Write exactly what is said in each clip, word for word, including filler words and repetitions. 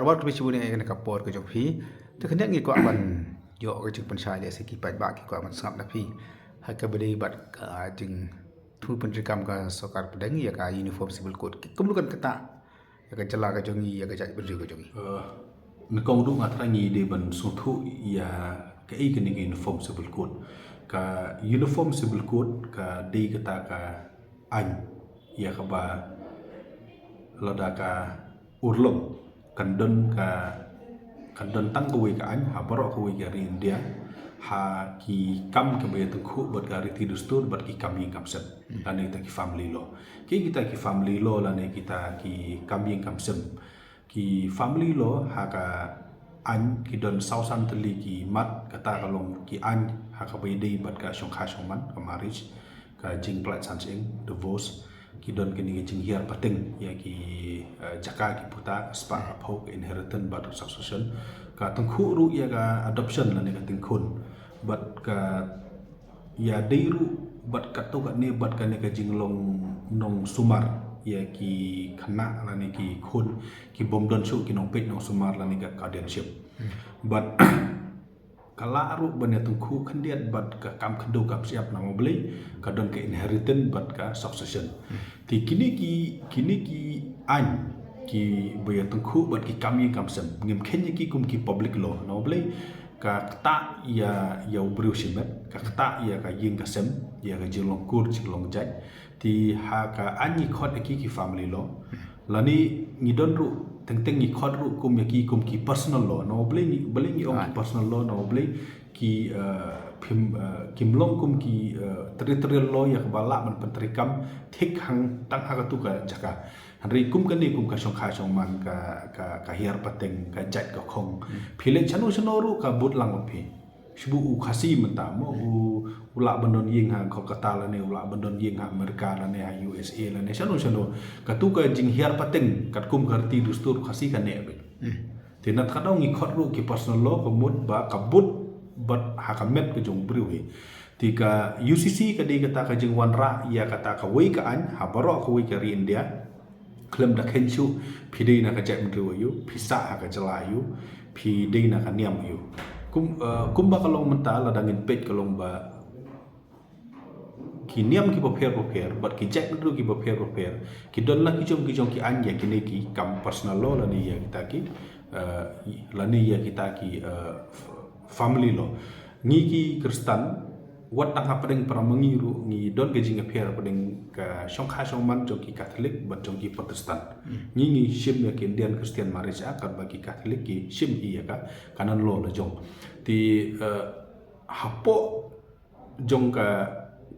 Khublei shibun ïa kane ka por ka jong phi. Te khyndiat ngi kwah ban ïoh ka jingpynshai lehse ki paidbah ki kwah ban sngap na phi ha kaba ïadei bad ka jingthmu pyntreikam ka sorkar pdeng ïa ka Uniform Civil Code. Kumno kan ktah ïa ka jylla ka jong ngi, ïa ka jaitbynriew ka jong ngi. Nyngkong ruh nga trai ngi dei ban sngewthuh ïa kaei kane ka Uniform Civil Code. Ka Uniform Civil Code ka dei kata ka aiñ ïa kaba lada ka urlong kan don ka, kan don tang kawei ka aiñ ha baroh kawei ka ri India ha ki kam kaba ïatyngkhuh bad ka riti dustur bad ki kam ïing kam sem. Lane kita ki family law. Ki kita ki family law lane kita ki kam ïing kam sem. Ki family law ha ka aiñ ki don saw san tylli ki mat, kata ka long ki aiñ ha kaba ïadei bad ka shongkha shongman, ka marriage, ka jingpynlait san shyieng, divorce, ki don kine ki jinghiar pateng ïa ki, eh, jaka ki puta, ka spah ka phew, ka inheritance bad succession, ka tyngkhuh ruh ïa ka adoption lane ka tyngkhun bad ka ïadei ruh bad katto katne bad kane ka jinglong nongsumar ïa ki khynnah lane ki khun ki bym don shuh, ki nongpeit nongsumar lane ka guardianship. Bad ka lah ruh ban ïatyngkhuh khyndiat bad ka kam khyndew kam shyiap, namar balei ka don ka inheritance bad ka succession. Te kine ki, kine ki aiñ kiba ïatyngkhuh bad ki kam ïing kam sem ngim kheiñ ïa ki kum ki public law, namar balei ka ktah ïa, ïa u briew shimet, ka ktah ïa ka ïing ka sem, ïa ka jinglong kur jinglong jait. Te ha ka aiñ ngi khot ïa ki ki family law. Lane ngi don ruh teng teng ngi khot ruh kum ïa ki kum ki personal law, namar balei ngi, balei ngi ong ki personal law, namar balei ki, eh, phim, eh, kim long kum ki, eh, territorial law ïa kaba lah ban pyntreikam thik hangtang ha katu ka jaka. Hynrei kum kane kum ka shongkha shongman, ka, ka, ka hiar pateng, ka jait ka khong, phi leit shano shano ruh ka bud lang bad phi. Shu buh u Khasi mynta mo, u, u lah ban don ïing ha Kolkata lane u lah ban don ïing ha Amerika lane ha U S A lane shano shano. Katu ka jinghiar pateng katkum ka riti dustur Khasi ka neh beit. Te na kata ka daw ngi khot ruh ki personal law ka mut ba ka bud bad ha ka met ka jong u briew hi. Te ka U C C ka dei kata ka jingwanrah ïa kata kawei ka aiñ ha baroh kawei ka ri India. Khlem da kheiñ shuh phi dei na ka jaitbynriew aïu, phi sah ha ka jylla aïu, phi dei na ka niam aïu. Kum, eh, kumba ka long mynta lada ngin peit ka long ba ki niam kiba pher ba pher bad ki jaitbynriew kiba pher ba pher ki don la ki jong ki jong ki aiñ ïa kine ki kam personal law lane ïa kita ki, eh, lane ïa kita ki, eh, f-, family law. Ngi ki Khristan, wat tang hapdeng para ma ngi ruh ngi don ka jingïapher hapdeng ka shongkha shongman jong ki Katholik bad jong ki Protestant. Ngi ngi shim ïa ki Indian Christian Marriage Act, katba ki Katholik ki shim hi ïa ka canon law la jong. Te, eh, hapoh jong ka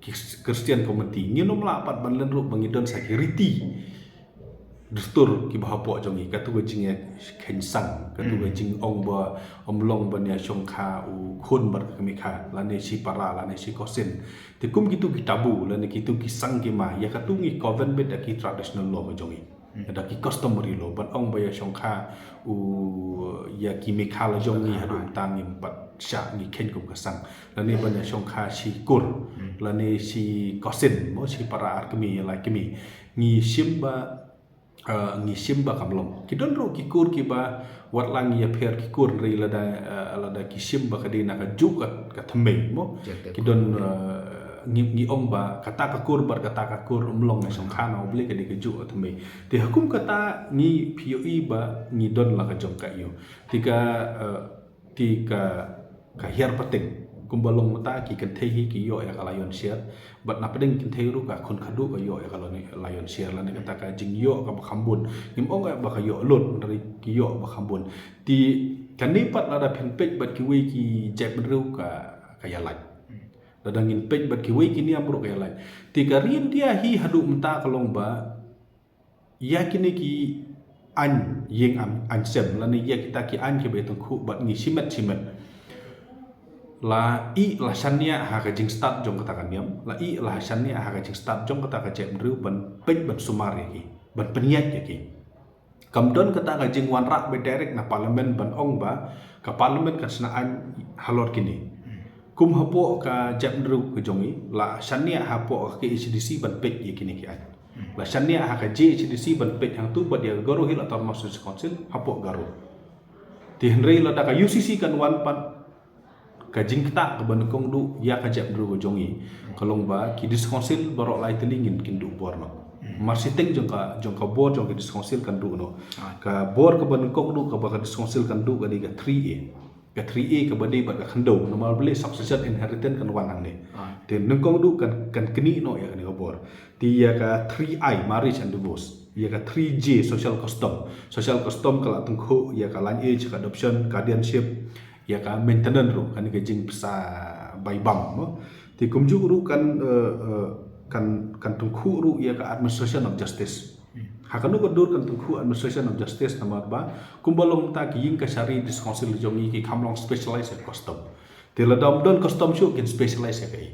ki Christian community ngin ym lah pat ban len ruh ba ngi don sa ki riti dustur kiba hapoh jong ngi, katu ka jingïakheiñ sang, katu ka jingong ba ym long ban ïa shongkha u khun bad ka kmie kha, lane shi para lane shi cousin. Te kum kitu ki taboo lane kitu ki sang ki ma, ïa katu ngi coven beit da ki traditional law ka jong ngi, da ki customary law, ban ong ba ïa shongkha u ïa ki mei kha la jong ngi haduh mynta ngim pat shah, ngi kheiñ kum ka sang. Lane ban ïa shongkha shi kur lane shi cousin mo, shi para ar kmie ïa lai kmie. Ngi shim ba, eh, ngi shim ba kam long. Ki don ruh ki kur kiba wat la ngi ïapher ki kur, hynrei lada, eh, lada ki shim ba ka dei na kajuh ka, ka thymmei mo. Ki don, eh, ngi, ngi ong ba kata ka kur bad kata ka kur ym long ïa shongkha namar balei ka dei kajuh ka thymmei. Te ha kum kata ngi phi ïohi ba ngi don la ka jong ka aïu. Te ka, eh, te ka, ka hiar pateng kumba long mynta ki kynthei hi ki ïoh ïa ka lion's share. Bad na pdeng kynthei ruh ka khun khadduh ka ïoh ïa ka lion's share lane kata ka jingïoh kaba kham bun. Ngim ong ba ka ïoh lut, hynrei ki ïoh ba kham bun. Te kane pat lada phin peit bad kiwei ki jaitbynriew ka, ka ïalait. Lada ngin peit bad kiwei ki niam ruh ka ïalait. Te ka ri India hi haduh mynta ka long ba ïa kine ki aiñ ïing aiñ sem lane ïa kita ki aiñ kiba ïatyngkhuh bad ngi shimet shimet, la ïeh la shaniah ha ka jingstad jong kata ka niam, la ïeh la shaniah ha ka jingstad jong kata ka jaitbynriew ban peit ban sumar ïa ki, ban pynïaid ïa ki. Kam don kata ka jingwanrah ba direct na parliament ban ong ba ka parliament kan shna aiñ halor kine. Kum hapoh ka jaitbynriew ka jong ngi, la shaniah hapoh ka K H A D C ban peit ïa kine ki aiñ. La shaniah ha ka J H A D C ban peit hangtu bad ïa ka Garo Hills Autonomous District Council hapoh Garo. Te hynrei lada ka U C C kan wan pat, ka jingktah kaba nyngkong duh ïa ka jaitbynriew ka jong ngi ka long ba ki District Council baroh lai tylli ngin kin duh bor noh. Mar shiteng jong ka, jong ka bor jong ka District Council kan duh noh. Ka bor kaba nyngkong duh kaba ka District Council kan duh ka dei ka three A. Ka three A kaba dei bad ka khyndew, namar balei succession inheritance kan wan hangne. Te nyngkong duh kan, kan knieh noh ïa kane ka bor. Te ïa ka three I, marriage and divorce. Ïa ka three J, social custom. Social custom ka la tyngkhuh ïa ka lineage, ka adoption, guardianship, ïa ka maintenance ruh, kane ka jingpynsa bai bam mo. Te kumjuh ruh kan, eh, eh, kan, kan tyngkhuh ruh ïa ka administration of justice. Ha kano ka dur kan tyngkhuh administration of justice, namar ba kumba long mynta ki ïing kashari District Council jong ngi ki kham long specialize ïa custom. Te lada ym don custom shuh kin specialize ïa kaei.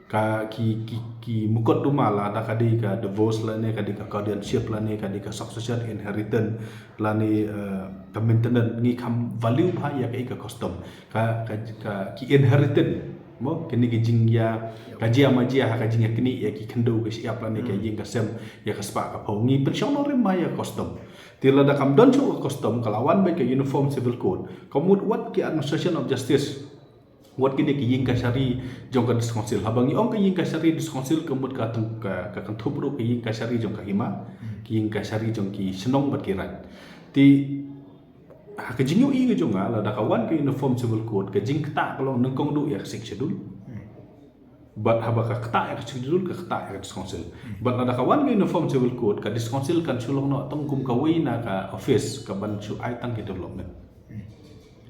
Ka ki, ki, ki mukotduma, lada ka dei ka divorce lane ka dei ka guardianship lane ka dei ka succession inheritance lane, eh, ka maintenance, ngi kham value bha ïa kaei ka custom. Ka, ka, ka ki inheritance mo, kine ki jingïa, ka jia ma jia ha ka jingïaknieh ïa ki khyndew ki shyiap lane ka ïing ka sem, ïa ka spah ka phew, ngi pynshong nongrim bha ïa ka custom. Te lada kam don shuh ka custom, ka la wan beit ka Uniform Civil Code, ka mut wat ki administration of justice, wat kine ki ïing kashari jong ka District Council. Haba ngi ong ka ïing kashari District Council ka mut ka teng-, ka, ka kynthup ruh ka ïing kashari jong ka hima, ki ïing kashari jong ki shnong bad ki raid. Te ha ka jingïohi ka jong nga, lada ka wan ka Uniform Civil Code, ka jingktah ka long nyngkong duh ïa ka Sixth Schedule. Bad haba ka ktah ïa ka Sixth Schedule, ka ktah ïa ka District Council. Bad lada ka wan ka Uniform Civil Code, ka District Council kan shu long noh tang kum kawei na ka office kaban shu ai tang ki development.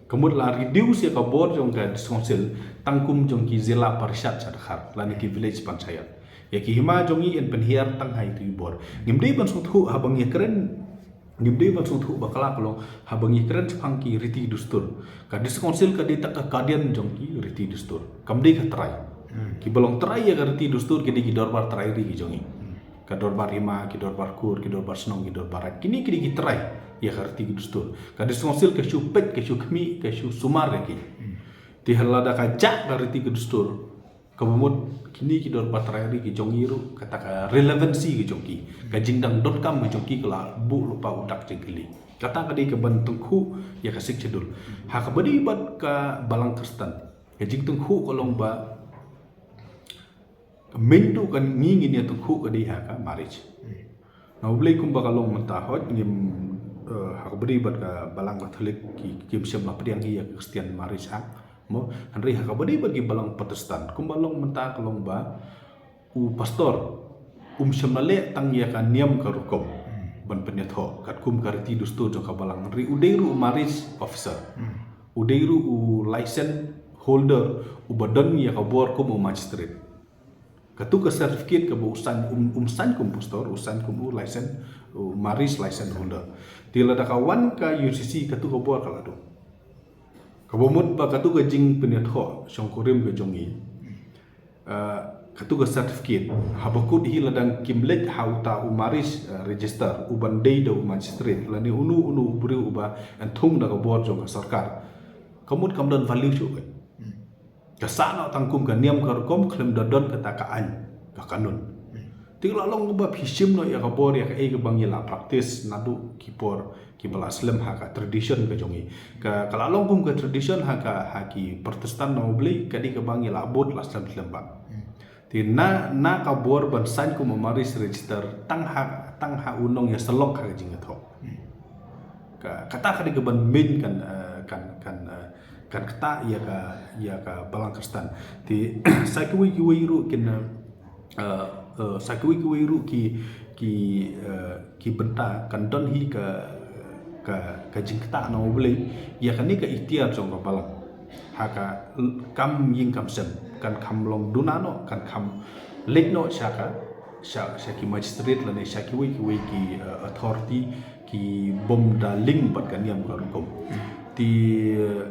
Ka mut la reduce ïa ka bor jong ka District Council tang kum jong ki Zilla Parishad sha dkhar lane ki village panchayat. Ïa ki hima jong ngi yn pynhiar tang ha itu i bor. Ngim dei ban sngewthuh haba ngi kren, ngim dei ban sngewthuh bakla ka long haba ngi kren shaphang ki riti dustur. Ka District Council ka dei tang ka guardian jong ki riti dustur. Kam dei ka trai. Kiba long trai ïa ka riti dustur ki dei ki dorbar trai ri ki jong ngi. Ka dorbar hima, ki dorbar kur, ki dorbar shnong, ki dorbar raid. Kine ki dei ki trai ïa ka riti ki dustur. Ka District Council ka shu peit, ka shu khmih, ka shu sumar ïa ki. Te lada ka jah ka riti ki dustur, kaba mut kine ki dorbar trai ri ki jong ngi ruh, kata ka relevancy ki jong ki, ka jingdang donkam ki jong ki ka la buh lypa u dak jingkylli. Kata ka dei kaban tyngkhuh ïa ka Sixth Schedule. Ha kaba dei bad ka Balang Khristan, ka jingtyngkhuh ka long ba ka main duh ka ngi ngin ïa tyngkhuh ka dei ha ka marriage. Na U Blei kumba ka long mynta, hooid ngim, eh, ha kaba dei bad ka Balang Katholik ki, kim shym la pdiang hi ïa ka Christian Marriage Act mo, hynrei ha kaba dei bad ki Balang Protestant kumba long mynta ka long ba u pastor um shym la leh tang ïa ka niam ka rukom ban pynïathoh katkum ka riti dustur jong ka Balang, hynrei u dei ruh u marriage officer, u dei ruh u license holder uba don ïa ka bor kum u magistrate. Katu ka certificate kaba u sign, um, um sign kum pastor, u sign kum u license, u marriage license holder. Te lada ka wan ka U C C, katu ka bor ka la duh. Kaba mut ba katu ka jingpynïathoh shongkurim ka jong ngi, eh, katu ka certificate, haba kut hi lada kim leit ha uta u marriage, eh, register uban dei da u magistrate lane uno uno u briew uba yn thung da ka bor jong ka sorkar, ka mut kam don value shuh. Ka sah noh tang kum ka niam ka rukom khlem da don kata ka aiñ, ka kanun. Te ka la long kaba phi shim noh ïa ka bor ïa kaei kaba ngi la practice naduh ki por kiba la slem ha ka tradition ka jong ngi. Ka, ka la long kum ka tradition ha ka, ha ki Protestant, na U Blei ka dei kaba ngi la bud la slem slem bha. Te na, na ka bor ban sign kum u marriage register tang ha, tang ha u nongïasyllok ha ka jingïathoh. Ka, kata ka dei kaban main kan, eh, kan, kan, eh, kan ktah ïa ka, ïa ka Balang Khristan. Te sa kiwei kiwei ruh kin, eh, eh, sa kiwei kiwei ruh ki, ki, eh, ki bynta kan don hi ka, ka, ka jingktah na U Blei ïa kane ka iktiar jong ka Balang. Ha ka kam ïing kam sem kan kham long duna noh, kan kham leit noh sha ka, sha, sha ki magistrate lane sha kiwei kiwei ki, eh, authority ki bym da link bad ka niam ka rukom. Te, eh,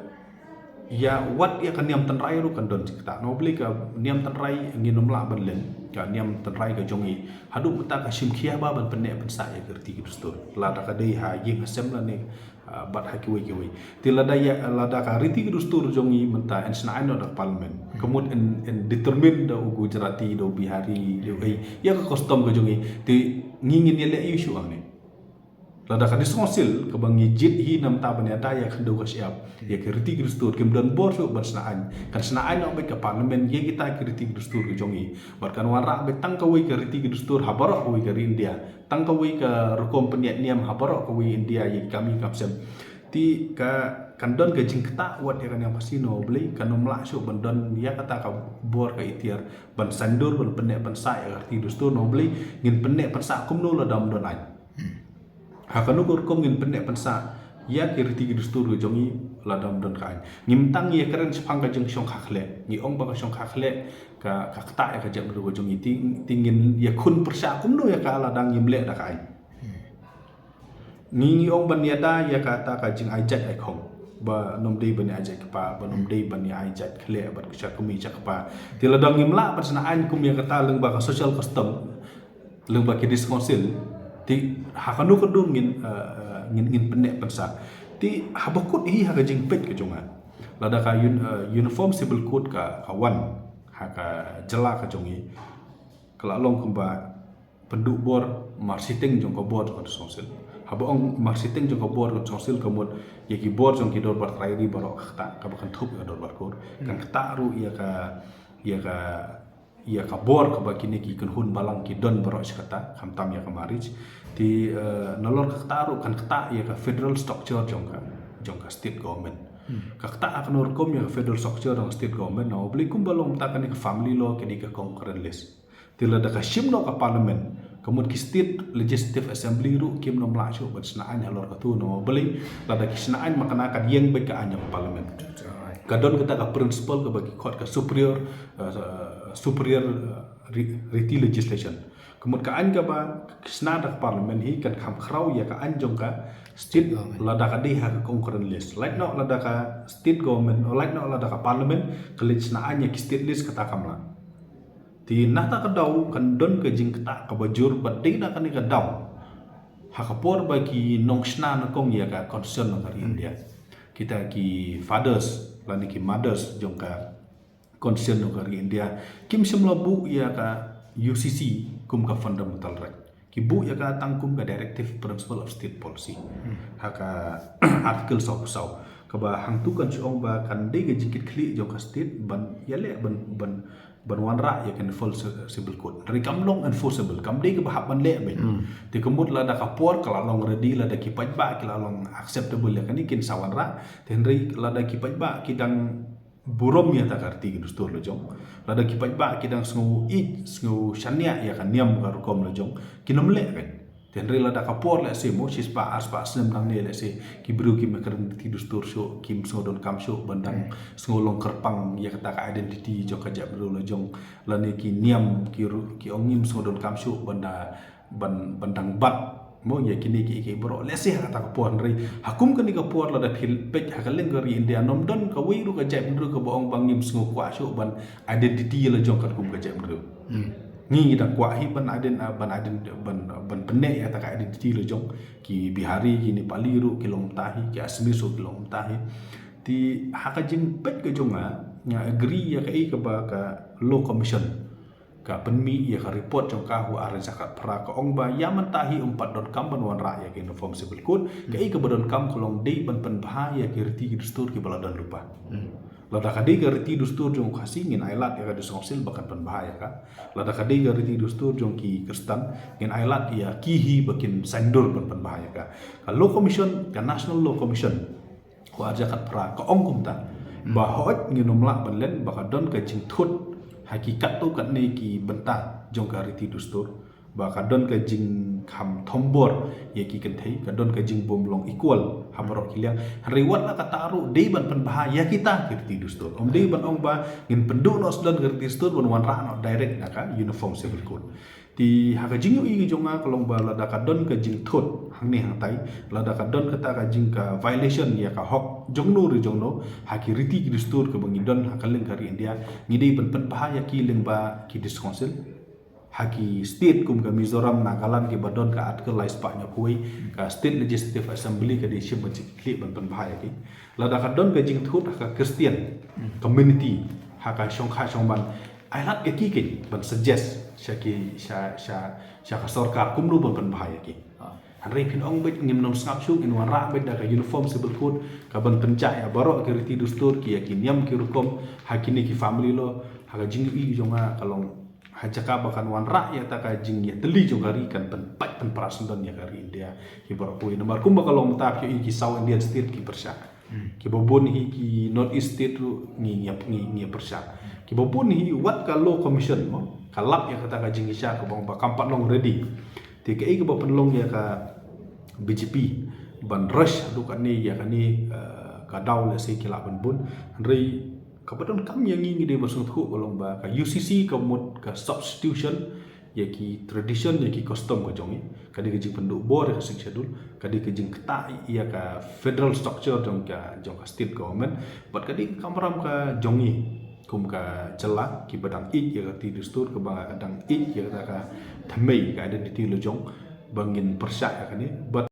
ïa wat ïa ka niam tynrai ruh kan don jingktah. Na U Blei ka niam tynrai ngin ym lah ban len, ka niam tynrai ka jong ngi. Haduh mynta ka shim khia bha ban pynneh pynsah ïa ka riti ki dustur. Lada ka dei ha ïing ha sem lane, ah, bad ha kiwei kiwei. Te lada ïa, lada ka riti ki dustur jong ngi mynta yn shna aiñ noh da ka Parliament, ka mut yn, yn determine da u Gujarati, da u Bihari, da u ei ïa ka custom ka jong ngi. Te ngi ngin ïaleh aïu shuh hangne? Lada ka District Council kaba ngi jied hi namar ban ïada ïa ka khyndew ka shyiap, ïa ki riti ki dustur, kim don bor shuh ban shna aiñ. Kan shna aiñ noh beit ka Parliament ïa kita ki riti ki dustur ki jong ngi. Bad kan wanrah beit tang kawei ka riti ki dustur ha baroh kawei ka ri India, tang kawei ka rukom pynïaid niam ha baroh kawei India ïa ki kam ïing kam sem. Te ka, kan don ka jingktah wat ïa ka niam Khasi, namar balei kan ym lah shuh ban don ïa kata ka bor ka itiar ban saiñdur, ban pynneh pynsah ïa ka riti dustur, namar balei ngin pynneh pynsah kumno lada ym don aiñ. Ha kano ka rukom ngin pynneh pynsah ïa ki riti ki dustur ki jong ngi lada ym don ka aiñ? Ngim tang ïakren shaphang ka jingshongkha khleh. Ngi ong ba ka shongkha khleh ka, ka ktah ïa ka jaitbynriew ka jong ngi. Te, te ngin ïakhun pyrshah kumno ïa ka lada ngim leh da ka aiñ? Ngi, ngi ong ban ïada ïa kata ka jingai jait ai khong, ba ym dei ban ai jait kpa, ba ym dei ban ai jait khleh bad ka sha kmie sha kpa. Te lada ngim lah ban shna aiñ kum ïa kata lyngba ka social custom, lyngba ki District Council, te ha kano ka dur ngin, eh, eh, ngin, ngin pynneh pynsah? Te haba kut hi ha ka jingpeit ka jong nga, lada ka un-, eh, Uniform Civil Code ka, ka wan ha ka jylla ka jong ngi, ka la long kumba pynduh bor marshiteng jong ka bor jong ka District Council. Haba ong marshiteng jong ka bor jong ka District Council ka mut ïa ki bor jong ki dorbar trai ri baroh ka ktah, kaba kynthup ïa ka dorbar kur. Kan ktah ruh ïa ka, ïa ka, ïa ka bor kaba kine ki kynhun balang ki don baroh shi katta, khamtam ïa ka marriage. Te, eh, nalor ka ktah ruh kan ktah ïa ka federal structure jong ka, jong ka state government. Ka ktah ha kano rukom ïa ka federal structure jong ka state government, namar balei kumba long mynta kane ka family law kane ka concurrent list. Te lada ka shim noh ka Parliament, ka mut ki State Legislative Assembly ruh kim nym lah shuh ban shna aiñ halor katu, namar balei? Lada ki shna aiñ ma kane ka ïeng beit ka aiñ jong ka Parliament. Ka don kata ka principle kaba ki khot ka superior, eh, superior, eh, re-, riti legislation. Ka mut ka aiñ kaba ki shna da ka Parliament hi kan kham khraw ïa ka aiñ jong ka state. Lada ka dei ha ka concurrent list. Lait noh lada ka state government, lait noh lada ka Parliament ka leit shna aiñ ïa ki state list, kata kam lah. Te nangta ka daw kan don ka jingktah kaba jur bad dei na kane ka daw, ha ka por ba ki nongshna nyngkong ïa ka constitution jong ka ri India, kita ki fathers lane ki mothers jong ka constitution jong ka ri India, kim shym la buh ïa ka U C C kum ka fundamental right. Ki buh ïa ka tang kum ka directive principle of state policy. Ha ka article saw phew saw, kaba hangtu kan shu ong ba kan dei ka jingkitkhlieh jong ka state ban ïaleh ban, ban, ban wanrah ïa ka Uniform Ci-, Civil Code. Hynrei kam long enforceable, kam dei kaba hap ban leh beit. Te ka mut lada ka por ka la long ready, lada ki paidbah ki la long acceptable ïa kane, kin sa wanrah. Te hynrei lada ki paidbah ki dang burom ïa kata ka riti ka dustur la jong, lada ki paidbah ki dang sngew ïeit, sngew shaniah ïa ka niam ka rukom la jong, kin nym leh beit. Te hynrei lada ka por lehse mo shispah arspah snem nangne, lehse ki briew kim ïakren riti dustur shuh, kim sngew donkam shuh ban dang sngew long kyrpang ïa kata ka identity jong ka jaitbynriew la jong, lane ki niam ki ru-, ki ong ngim sngew donkam shuh ban da, ban, ban dang bat mo ïa kine kiei kiei baroh, lehse ha kata ka por. Hynrei ha kum kane ka por lada phi peit ha kylleng ka ri India, ym don kawei ruh ka jaitbynriew kaba ong ba ngim sngew kwah shuh ban identity la jong katkum ka jaitbynriew. Ngi, ngi dang kwah hi ban ident-, ah, ban ident-, ban, ban pynneh ïa kata ka identity la jong. Ki Bihari, ki Nepali ruh ki long mynta hi, ki Assamese ruh ki long mynta hi. Te ha ka jingpeit ka jong nga, nga agree ïa kaei kaba ka Law Commission ka pynmih ïa ka report jong ka ha u ar hajar khatphra, ka ong ba ïa mynta hi ym pat donkam ban wanrah ïa ka Uniform Civil Code, kaei kaba donkam ka long dei ban pynbha ïa ki riti ki dustur kiba la don lypa. Lada ka dei ka riti dustur jong u Khasi, ngin ailad ïa ka District Council ba kan pynbha ïa ka. Lada ka dei ka riti dustur jong ki Khristan, ngin ailad ïa ki hi ba kin saiñdur ban pynbha ïa ka. Ka Law Commission, ka National Law Commission, ha u ar hajar khatphra, ka ong kumta ba hooid ngin ym lah ban len ba ka don ka jingthut ha ki katto katne ki bynta jong ka riti dustur, ba ka don ka jingkham thombor ïa ki kynthei, ka don ka jingbym long equal ha baroh ki liang. Hynrei wat la katta ruh dei ban pynbha ïa kita ki riti dustur. Ym dei ban ong ba ngin pynduh noh sdang ka riti dustur ban wanrah noh direct na ka Uniform Civil Code. Te ha ka jingïohi ka jong nga ka long ba lada ka don ka jingthut hangne hangtai, lada ka don kata ka jing ka violation ïa ka hok jongno re jongno ha ki riti ki dustur kaba ngi don ha kylleng ka ri India, ngi dei ban pynbha ïa ki lyngba ki District Council. Ha ki state kum ka Mizoram, Nagaland kiba don ka Article lai spah hynñiewphew wei, ka State Legislative Assembly ka dei shim ka jingkitkhlieh ban pynbha ïa ki. Lada ka don ka jingthut ha ka Christian community, ha ka shongkha shongman, ailad ïa ki keiñ ban suggest sha ki, sha, sha, sha ka sorkar kumno ban pynbha ïa ki. Hynrei phin ong beit ngim nym sngap shuh, ngin wanrah beit da ka Uniform Civil Code kaban pynjah ïa baroh ki riti dustur, ki ïa ki niam ki rukom ha kine ki family law. Ha ka jingïohi jong nga ka long ha jaka ba kan wanrah ïa kata ka jingïatylli jong ka ri kan pynpait pynpra syndon ïa ka ri India hi baroh kawei. Namar kumba ka long mynta phi ïohi ki South Indian state ki pyrshah. Kiba bun hi ki North East state ruh ngi ngi ngi ngi pyrshah. Kiba bun hi wat ka Law Commission mo ka lap ïa kata ka jingïaishah kaba ong ba kam pat long ready. Te kaei kaba pynlong ïa ka B J P ban rush haduh kane ïa kane, eh, ka daw lehse ki lah ban bun. Hynrei kaba donkam ïa ngi ngi dei ban sngewthuh ka long ba ka U C C ka mut ka substitution ïa ki tradition, ïa ki custom ka jong ngi. Ka dei ka jingpynduh bor ïa ka Sixth Schedule, ka dei ka jingktah ïa ka federal structure jong ka, jong ka state government. Bad ka dei ka kamram ka jong ngi kum ka jylla kiba dang ïeit ïa ka riti dustur, kaba dang ïeit ïa kata ka thymmei, ka identity la jong, ba ngin pyrshah ïa kane. Bad